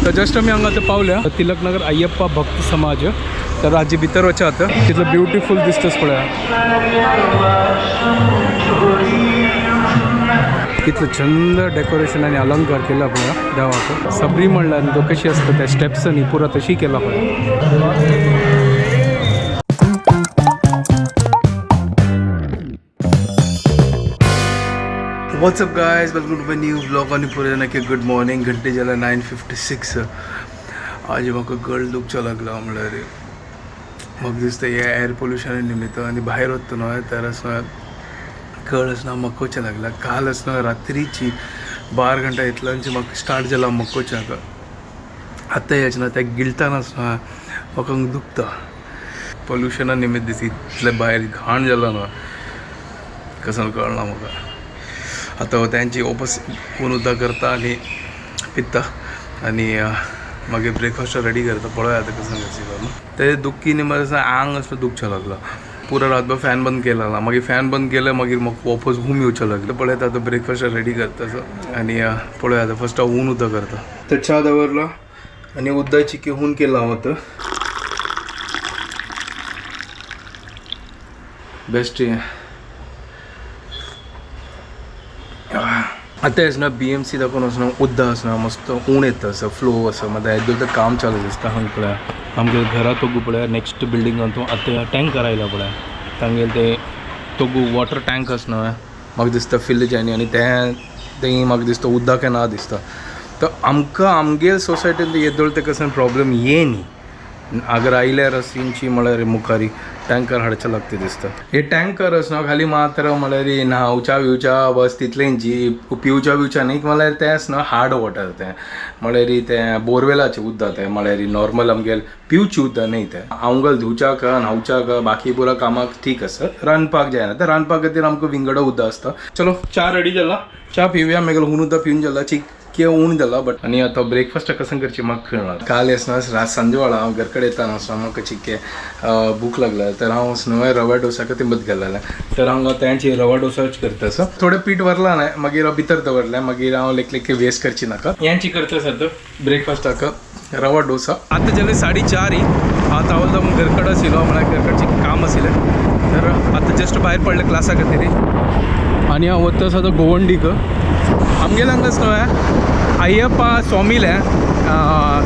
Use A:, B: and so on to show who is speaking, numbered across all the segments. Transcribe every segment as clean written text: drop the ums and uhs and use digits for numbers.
A: तर जस्ट आमी हांगा आतां पावल्या तिलकनगर अय्यप्पा भक्त समाज. तर हाजे भितर वचया आतां, कितलो ब्युटिफूल दिसता पळया, कितलो छंद डेकोरेशन आनी अलंकार केला पळया देवाक. सबरी म्हणल्यार तो कशी आसता त्या स्टेप्सांनी पुरा तशी केला पळया.
B: What's up guys, welcome to my new vlog. आणि पुरे की गुड मॉर्निंग. घंटे जाला 9:56. आज म्हाका गळ दुखच्या लागला. म्हणल्यार म्हाका दिसता हे एअर पोल्युशना निमित्त आनी भायर वता न्हय तर असो गळ आसना मकोवच्या लागला. काल आसना रात्रीची 12 घंटा इतल्यांची म्हाका स्टार्ट जाला मकोवच्याक. आतां हेच ना त्या गिळताना आसना म्हाका दुखता. पोल्युशना निमित्त दिसता इतलें भायर घाण जाला न्हय कसं कळना म्हाका. आतां तेंची वापस हून उदक करता आनी पिता आनी मागीर ब्रेकफास्ट रेडी करता. पळोवया आतां कसं कशें करून ते दुखी न्ही म्हाका आंग असलो दुखचें लागला. पुरा रातभर फॅन बंद केला ना, मागीर फॅन बंद केलं मागीर म्हाका वापस हूम येवचें लागलें. पळयता आतां ब्रेकफास्ट रेडी करता सो आनी पळोवया आतां फर्स्ट हांव हून उदक करता. तर च्या दवरला आनी उदकाची की हून केला हांव आतां बेस्ट. आतां आसना BMC दाखोवन आसना उदक आसना मस्त ऊण येता असं फ्लो असं. मागीर येदोळ तर काम चालू दिसता हांगा पळया आमगे घरा तोगू पळया नेक्स्ट बिल्डिंगान तो आतां टँकर आयला पळया तांगेले ते तोगू वॉटर टँक आसना म्हाका दिसता फिल जायनी आनी तें तें म्हाका दिसता उदक ना दिसता. तर आमकां आमगेल सोसायटीन येदोळ ते कसं प्रॉब्लेम ये न्ही. अगर आयल्यार अशींची म्हळ्यार मुखारी टँकर हाडचे लागता दिसता. हे टँकर आसना खाली मात्र म्हळ्यार न्हावच्या बिवच्या बस तितलेंची, पिवच्या बिवच्या न्ही. म्हळ्यार तें आसना हार्ड वॉटर तें म्हळ्यार तें बोरवेलाचें उदक तें म्हळ्यार नॉर्मल आमगेल पिवचें उदक न्ही तें. आंगल धुवच्याक न्हावच्याक बाकी पुरा कामाक ठीक आसा, रांदपाक जायना. तर रांदपा खातीर आमकां विंगडो उदक आसता. चलो च्या रेडी जाला, च्या पिवया. मागीर हून उदक पिवन जाला, चिक्के ऊन जाला बट. आनी आतां ब्रेकफास्ट कसं करची म्हाका कळना. काल आसना सांजवेळा हांव घर कडेन येताना आसना म्हाका चिक्के भूक लागला तर हांव न्हय रवा डोसा तिंबत गेल्लें. तर हांगा तेंची रवा डोसाच करता असो थोडें पीठ वरलां न्हय मागीर हांव भितर दवरलें. मागीर हांव लेक लेक वेस्ट करची नाका. यांची करता सर ब्रेकफास्टाक रवा डोसा. आतां जालें 4:30. आतां हांव घर कडेन आशिल्लो म्हळ्यार घरकडचें काम आशिल्लें. तर आतां जस्ट भायर पडलें क्लासा खातीर आनी हांव वता आसा गोवंडीक. आमगेल्या हांगाच न्हय अय्यप्पा स्वामीलें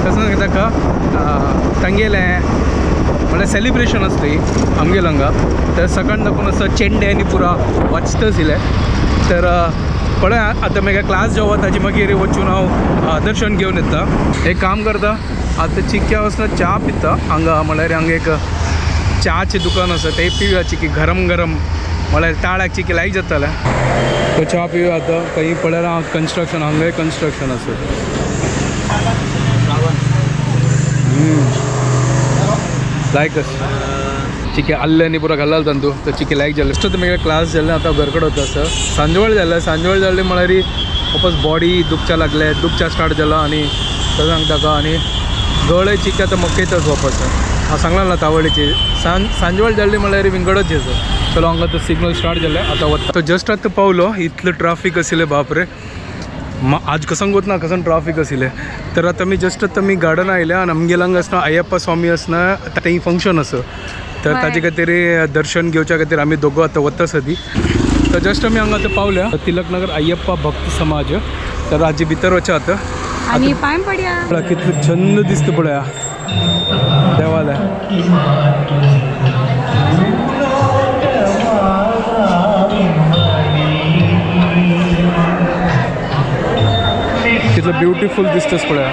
B: कसं ताका तांगेलें म्हळ्यार सेलिब्रेशन आसली आमगेल्या हांगा. तर सकाळ दाखोवन असो चेंडे आनी पुरा वाचता आशिल्लें. तर पळय आतां मागीर क्लास जेवता ताजे मागीर वचून हांव दर्शन घेवन येता. एक काम करता आतां चिक्क्या वचून च्या पिता हांगा. म्हळ्यार हांगा एक च्याचें दुकान आसा तें पिवया चिकी गरम गरम म्हळ्यार ताळ्याक चिकी लायक जातालें. तो च्या पिवया आतां. खंय पळयल्यार कन्स्ट्रक्शन, हांगाय कन्स्ट्रक्शन आसा. लायक चिके आल्ले आनी पुरो घालला तांतू तर चिके लायक जालें. फस्ट मागीर क्लास जालें आतां घर कडेन वता आसा. सांजवेळ जालें, सांजवेळ जाली म्हळ्यार वापस बॉडी दुखच्या लागले, दुखच्या स्टार्ट जाला आनी तशें सांगता ताका आनी गळे चिके आतां मक्केतच वापस. हांव सांगला ना तावळीची सांजवेळ जाल्ली म्हळ्यार विंगडच येसो. चलो हांगा तो सिग्नल स्टार्ट जालें आतां वता. तो जस्ट आतां पावलो. इतलो ट्राफीक आशिल्लें बापरे, आज कसंग वतना कसं ट्राफीक आशिल्लें. तर आतां आमी जस्ट आतां आमी गार्डन आयल्या आनी आमगेल्या हांगा आसना अय्यप्पा स्वामी आसना थंय फंक्शन आसा. तर ताजे खातीर दर्शन घेवच्या खातीर आमी दोगो आतां वता सदी. तर जस्ट आमी हांगा आतां पावल्या तिलकनगर अय्यप्पा भक्त समाज. तर हाजे भितर वचया आतां.
C: आणि पांय पडया.
A: कितलो छंद दिसता पळया देवालय. कितलो ब्युटिफूल दिसता पळया.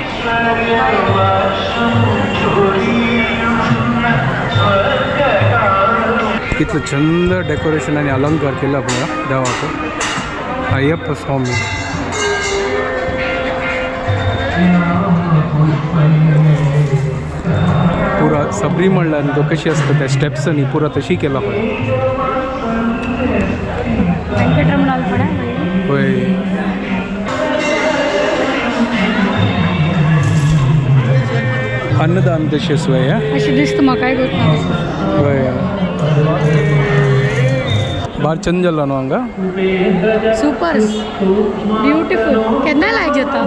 A: कितलो छंद डेकोरेशन आनी अलंकार केला पळया देवाक अय्यप्पा स्वामी. पुरा सबरी म्हणल्यार तो कशी आसता त्या स्टेप्सांनी पुरा तशी केला पळय.
C: वेंकटरमणाल पडा.
A: होय अन्नदान तशी सोय.
C: अशी दिसता म्हाकाय गोत.
A: हय बार चंद जाला न्हू हांगा.
C: सुपर ब्युटिफूल केन्नाय लायक जाता.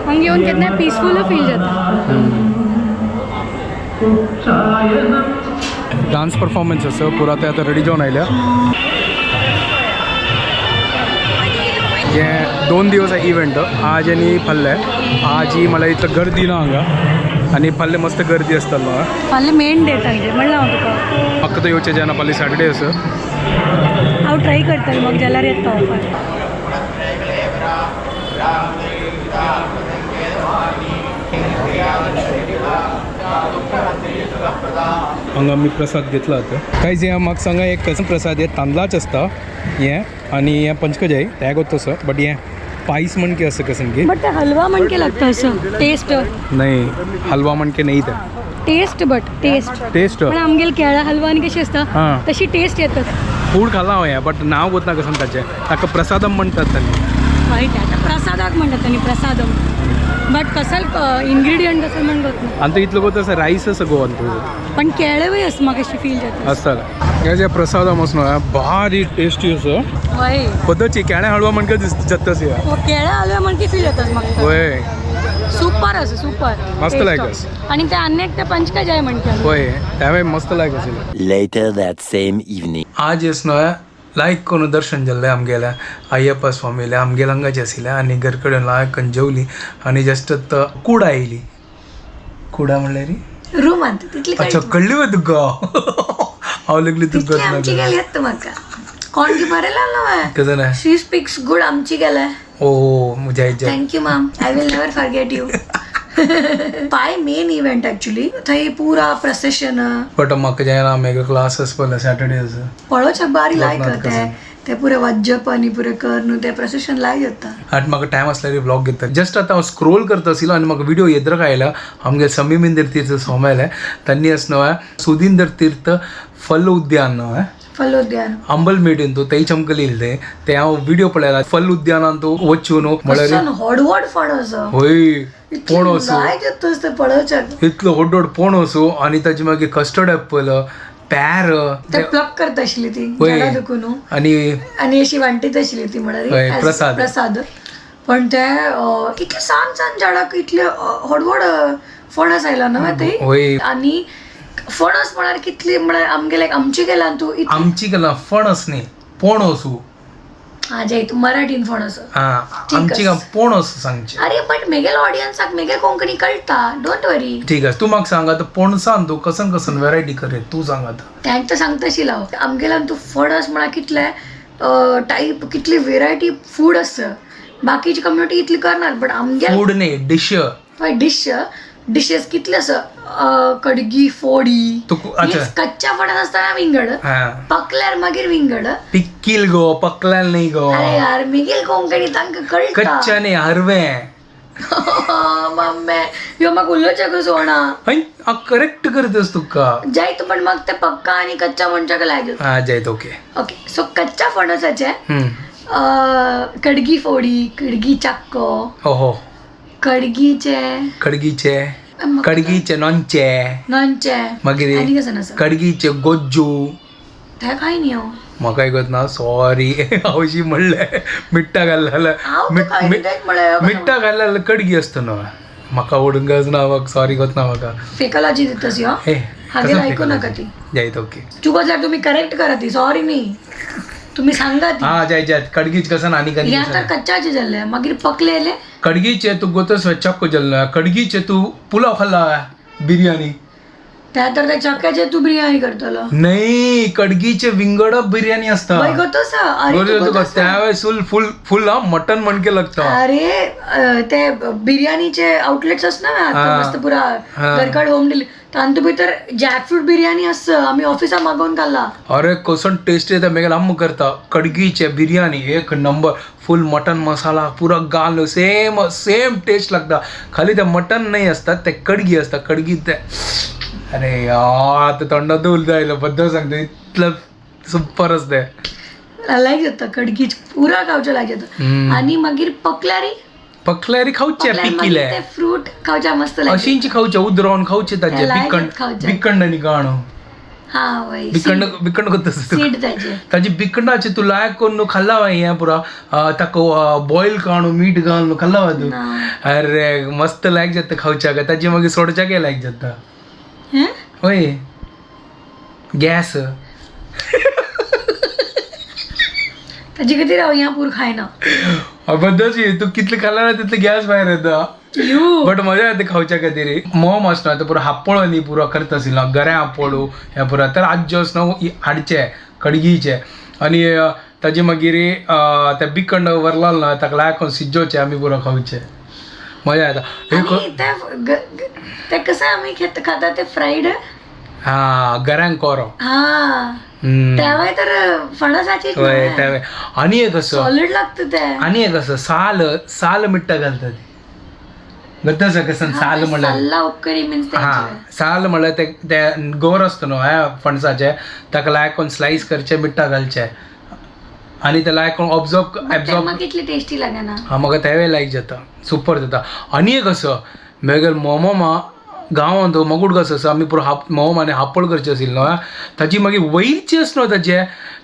C: हांगा येवन केन्ना पिसफूल फील जाता.
A: डान्स परफॉर्मन्स आसा पुरा ते आतां रेडी जावन आयल्या. हे 2 दिवस इव्हेंट आज आनी फाल्यां. आज ही मला इतलं गर्दी ना हांगा आनी फाल्यां मस्त गर्दी आसतलो.
C: फाल्यां मेन डे तांचे म्हणलें हांव तुका.
A: म्हाका तर येवचें जायना, फाल्यां सॅटर्डे आसा.
C: हांव ट्राय करतलें म्हाका जाल्यार येता हांव फाल्यां.
A: हांगा आमी प्रसाद घेतला आतां. कांयच हें म्हाका सांगा, एक कसो प्रसाद हे तांदळाच आसता हें आनी हें पंचकजाय तें गोत तसो, बट हें पायस म्हणके आसा कसं की
C: बट ते हलवा म्हणके लागता असं टेस्ट.
A: नाही, हलवा म्हणके नाही ते.
C: Taste, but taste
A: taste.
C: पण आमगेल केळ्या हलवा आनी कशी आसता
A: हां.
C: तशी टेस्ट येता.
A: फूड खाला हांव हें, बट नांव गोत ना कसं ताचें. ताका प्रसादम म्हणटात तांणी.
C: हय, ते आतां प्रसादाक म्हणटात आनी प्रसादम, बट कसल इन्ग्रिडियंट कसल म्हण गोत ना.
A: आनी तो इतलो गोत आसा रायस आसा गोवान तुजो
C: पण केळेवय आसा म्हाका अशी फील जाता.
A: आसता हे जे प्रसादम आसा न्हू भारी टेस्टी आसा.
C: हय,
A: पद्दतची केळ्या हलवा म्हणके जाता
C: हो, केळ्या हलवा म्हणके फील जाता म्हाका.
A: वय,
C: सुपर आसा, सुपर.
A: मस्त लायक आसा.
C: आनी ते आनी एक ते पंचकजाय म्हणके.
A: वय, तेंवूय मस्त लायक आशिल्लें.
D: Later that same evening.
B: आज येस न्हय लायक करून दर्शन जाल्लें आमगेल्या अय्यप्पा स्वामीलें. आमगेल्या हांगाचें आशिल्लें आनी घर कडेन लायक करून जेवली आनी जस्ट कुडा आयली. कुडा म्हणल्यार
E: रूमांत तितली
B: अच्छा, कळ्ळी मग तुका. हांव लागली
E: तितली
B: तुका
E: आमची गेली येत म्हाका कोण की बरें लागलो.
B: कसं नाही.
E: शी स्पीक्स गुड आमची गेले.
B: ओ जय जय.
E: Thank you ma'am, I will never forget you. पाय मेन इव्हेंट ऍक्च्युली थंय पुरा प्रोसेशन.
B: बट म्हाका जायना, मागीर क्लास पडले सॅटर्डे आसा.
E: पळोवच्याक बारी लायक
B: लोकनाथ
E: ते ते पुरे वाज्यप आनी पुरे कर न्हू ते प्रोसेशन लायक जाता.
B: आनी म्हाका टायम आसल्यार ब्लॉग घेता. जस्ट आतां हांव स्क्रोल करता आशिल्लो आनी म्हाका व्हिडिओ येद्रक आयला. आमगे समीमिंदर तीर्थ स्वामी त्यांनी असं नाव आहे सुधींदर तीर्थ फल उद्यान नाव आहे.
E: फलोद्यान
B: अंबलमेट अंतू थंय चमकली ते ते हांव व्हिडिओ पळयला. फल उद्यानांतू वचून म्हळ्यार
E: व्हड व्हड फणस.
B: होय, पणस.
E: लायक येता ते पळोवच्याक.
B: इतलो व्हड व्हड पणस आनी ताजे मागीर कस्टर्ड एप्पल, पॅर.
E: ते प्लक करता आशिल्ली ती
B: होय.
E: झाडां दुखून
B: आनी
E: आनी अशी वांटीत आशिल्ली ती
B: हय,
E: म्हळ्यार
B: प्रसाद.
E: प्रसाद. पण ते इतले सान सान झाडाक इतले व्हड व्हड फणस आयला न्हू ते.
B: होय.
E: आनी फणस म्हळ्यार कितली म्हळ्यार आमगेले आमची गेला तूं
B: आमची कला फणस न्ही, पणस.
E: हा जे तूं मराठीन फणस.
B: हा,
E: ठीक
B: आमची
E: आस.
B: पणस सांगची.
E: अरे बट मेगेल ऑडियन्साक मेगेल कोंकणी कळटा, don't वरी.
B: ठीक आसा, तूं म्हाका सांग आतां पणसान तूं कसन कसन वेरायटी करे तूं सांग आतां.
E: तांकां सांगता हांव आमगेल्यान तूं फणस म्हळ्यार कितले टायप, कितली वेरायटी फूड आसता. बाकीची कम्युनिटी इतली करणार बट आमगेल
B: फूड न्ही, डिश.
E: हय, डिश, डिशेस कितले आसा. कडगी फोडी.
B: तुका अच्छा.
E: Means कच्चा फणस आसतना विंगड,
B: हा,
E: पकल्यार मागीर विंगड.
B: पिक्कील गो, पकल्याल न्ही गो.
E: अरे यार मेगेल कोंकणी तांकां कळटा.
B: कच्चा न्ही, हरवें.
E: मम्मी ह्यो म्हाका उलोवच्याक सोडा.
B: हय, करेक्ट करतस तुका.
E: जायत पण म्हाका ते पक्का आनी कच्चा म्हणच्याक लागत.
B: हा जायत, ओके.
E: ओके, सो कच्चा फणसाचे कडगी फोडी, कडगी चाक्को.
B: हो हो.
E: कडगीचे
B: कडगीचे, कडगीचे नॉनचे.
E: नॉनचे.
B: मागीर
E: आनी कसं आसा
B: कडगीचे गोज्जू.
E: ते काय न्ही हांव.
B: म्हाका आयकत ना, सॉरी, हांव म्हणलें मिट्टा घाल्लें.
E: हांव तुका आयकत म्हळ्यार
B: मिट्टा घाल्लें कडगी आसता न्हू. म्हाका आवडूंक गरज ना म्हाका, सॉरी, गोत ना म्हाका.
E: फेकलाची दितस ह्यो.
B: हे.
E: हागेल ऐकू नका ती.
B: जायत, ओके.
E: चुकत जाल्यार तुम्ही करेक्ट करा ती, सॉरी न्ही, तुम्ही सांगा ती.
B: हा जायत जायत, कडगीच कसं आनी
E: ह्या
B: आनी
E: तर कच्चाचे जाल्ले मागीर पकलेले.
B: कडगीचे तू गोतस चक्को जल्ला, कडगीचे तू पुलाव खाल्ला, बिर्याणी.
E: त्या तर त्या चक्क्याचे तू बिर्याणी करतलो.
B: नाही, कडगीचे विंगड बिर्याणी असता.
E: वय गोतस. अरे तू
B: बरोबर तुका
E: गोतस.
B: त्यावेळेस फुल फुल फुल हा मटन म्हणके लागता.
E: अरे ते बिर्याणीचे आउटलेट्स असणार ना आता
B: हा.
E: मस्त पुरा
B: हा.
E: घरकाड होम डिलिव्हरी, तांतू भितर जॅकफ्रूट बिर्याणी आसता, आमी ऑफिसा मागोवन खाल्ला.
B: अरे कसन टेस्ट येता मेगेल अम्म करता कडगीचे बिर्याणी एक नंबर, फुल मटन मसाला पुरा गाल सेम सेम टेस्ट लागता. खाली ते मटन नाही असतात, ते कडगी असतात, कडगी ते. अरे यार ते तोंडात उलता येयलं, बद्दल सांगता इतलं सुपर असते.
E: लायक जाता कडगीच पुरा खावचे लायक जाता. आनी मागीर पकल्यारी
B: पकल्यारी खावचे.
E: पकल्यार मागीर
B: पिकिले
E: ते फ्रूट खावच्या मस्त लागता.
B: अशींची खावचे, उदरावन खावचे ताचे.
E: लायक
B: बिकण
E: खावचे.
B: बिकण आनी गाणो.
E: हा वय.
B: बिकंड बिकंड करता.
E: सीड ताजे.
B: ताजी बिकंडाचे तू लायक करून खाल्ला वा हें पुरा ताका बॉयल काडून मीठ घालून खाल्ला वा तू?
E: ना.
B: अरे मस्त लायक जाता खावच्याक. ताजी मागीर सोडच्याकय लायक जाता.
E: हें?
B: हय, गॅस.
E: ताजे खातीर हांव ह्या पूर खायना.
B: बद्दलची तू कितले खाल्ला ना तितले गॅस भायर येता.
E: You.
B: But मजा येता खावच्या खातीर. मोम आसना तो पुरो हापळ न्ही पुरो करता आशिल्लो गऱ्या हापळू हें पुरो. तर आज्जो आसना हाडचे कडगीचे आनी ताजे मागीर ते बिकंड वरलाल ना ताका लायक शिजोवचे आमी पुरो खावचे. मजा येता एक.
E: आणि ते ते कसं आम्ही खाता ते फ्राईड.
B: हा, गऱ्यांक कोरो.
E: हा. त्यावेळी तर फणसाची.
B: हय, ते आनी एक असो.
E: सॉलिड लागतं ते.
B: आनी एक असो साल साल मिट्टा घालता ती गत आसा कसं साल म्हणल्यार.
E: सल्ला उपकरी मीन्स.
B: हा, साल म्हणल्यार ते ते गोर आसता न्हू ह्या फणसाचे, ताका लायक स्लायस करचे, मिट्टा घालचे आनी ते लायक ऑब्जॉर्ब एब्जॉर्ब.
E: मग कितली टेस्टी लागना.
B: हा, म्हाका तेवूय लायक जाता, सुपर जाता. आनी एक असो मागीर मोमोमा गांवांत मगूट कसो आसा आमी पुरो हाप मोमो आनी हापळ करचे आशिल्लो न्हू ताजी मागीर वयरची आस न्हू ताजे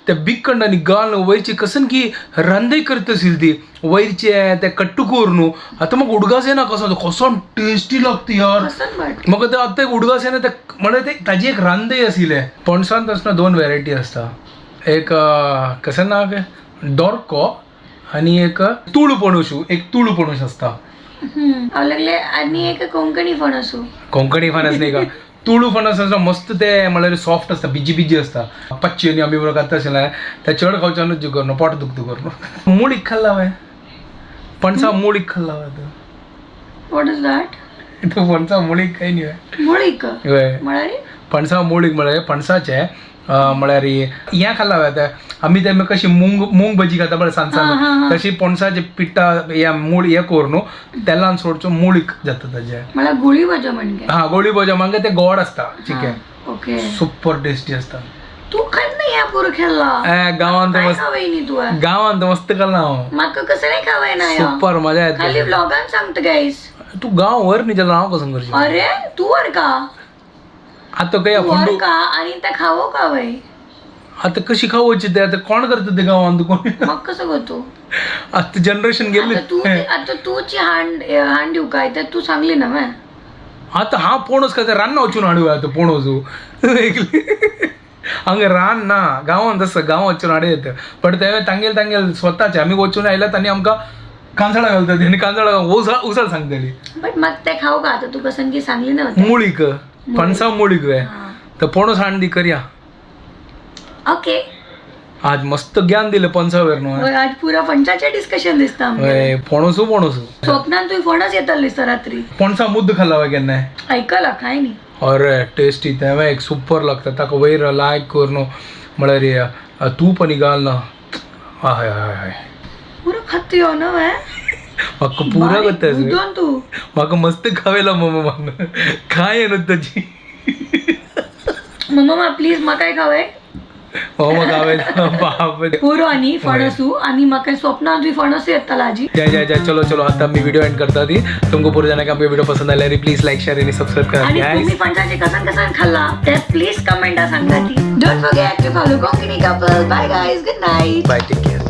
B: ते बिकंड आनी गाल वयरची कसन की रांदय करता आशिल्ली ती वयरचे ते कट्टुकूर न्हू. आतां म्हाका उडगास येना कसो कसो टेस्टी लागता यार.
E: कसं बट.
B: म्हाका ते आतां एक उडगास येना ते म्हणल्यार ते ताजी एक रांदय आशिल्लें. पणसांत आसना दोन वेरायटी आसता. एक कशें ना दोरको आनी एक तुळू पणूस. एक तुळू पणूस आसता.
E: हांव लागले आनी एक कोंकणी फणसू.
B: कोंकणी फणस न्ही का, तुळू फणस आसता मस्त. ते म्हणल्यार सॉफ्ट आसता, बिजी बिजी आसता. पच्ची आनी आमी बरोबर खाता आशिल्लें ते चड खावच्यानूच जीव करून पोट दुखता करून. मुळीक खाल्ला हांवें पणसा मुळीक खाल्ला हांवें.
E: What is that?
B: तूं पणसा मुळीक खाय न्ही?
E: मुळीक?
B: हय.
E: म्हळ्यार?
B: पणसा मुळीक म्हळ्यार पणसाचे म्हळ्यार हें खाल्ला हांवें. आतां आमी ते कशी मूंग मूंग भजी खाता पळय
E: हा, हा,
B: सांजसान,
E: हा.
B: तशी पणसाचे पिठा ह्या मूळ हें करून न्हू तेलान सोडचो, मुळीक जाता ताजें.
E: म्हळ्यार गुळी भाजो म्हणजे?
B: हा, गोळी भजा मागीर ते गोड आसता चिकेन.
E: ओके.
B: सुपर टेस्टी आसता.
E: तू खात नाही ह्या पूर खेळला?
B: गांवांत
E: काय
B: मस्त.
E: खावय न्ही तू?
B: गांवांत मस्त खाल्ला हांव.
E: म्हाका कसं नाही खावय ना ह्यो?
B: सुपर मजा
E: खाली
B: येता.
E: व्लॉगान सांगता गाईस.
B: तू गांव वर न्ही जाल्यार हांव कसं करचें?
E: अरे तू वर का?
B: आतां खंय
E: तू वर
B: फोंडू.
E: का आणि ते खावो का वय?
B: आतां कशी खावची ते? आतां कोण करता ते गांवांत कोण?
E: मग कसं करतो?
B: आतां जनरेशन गेल्ली.
E: आता तू आता तूची हांड हांड दिव काय तर तू सांगली ना मॅ.
B: आतां हांव पणस खाता रान्ना वचून हाडूं आतां पणस? हांगा रान ना गांवांत आसा. गांवांत वचून हाडूं येता, बट ते तांगेल तांगेल स्वताचे. आमी वचून आयल्यात आनी आमकां कांसळां घालतात आनी कांसळां उसळ उसळ सांगतली.
E: बट मग ते खाऊ का आता? तू कसं की सांगली ना.
B: मुळीक पणसा मुळीक वे तर पणस हाण दी करया.
E: ओके.
B: आज मस्त ज्ञान दिलं पणसावर न्हू.
E: वय, आज पुरा फणसाचे डिस्कशन दिसता आमगेलें.
B: हय, पणसू पणसू.
E: स्वप्नान तुवें फणस येतलो दिसता रात्री.
B: पणसा मुद्द खाल्ला हांवें केन्नाय?
E: ऐकला काय न्ही.
B: अरे टेस्टी तें एक सुपर लागता. ताका वयर लायक करून म्हळ्यार तूप आनी घाल ना, हय हय हय.
E: पुरो खात यो ना वे.
B: म्हाका पुरो करता.
E: बुद्धोन तू.
B: म्हाका मस्त खावेला मम्मा काय न्हू ताजी.
E: मम्मा प्लीज म्हाकाय खावय.
B: हो, म्हाका हांवें बाप रे.
E: पुरो आनी फणसू आनी म्हाका स्वप्नान तुवें फणस येतला आजी.
B: जय जय जय. चलो चलो, आता मी व्हिडिओ एंड करता ती. तुमको पूरा जाना कि आपको वीडियो पसंद आया प्लीज लाइक शेयर आणि सबस्क्राईब करा
E: आणि
B: guys.
E: तुम्ही फणसाचे कसन कसन खाल्ला ते प्लीज कमेंटा सांगता ती. Don't forget to follow Konkani couple. Bye guys, good night.
B: Bye, take care.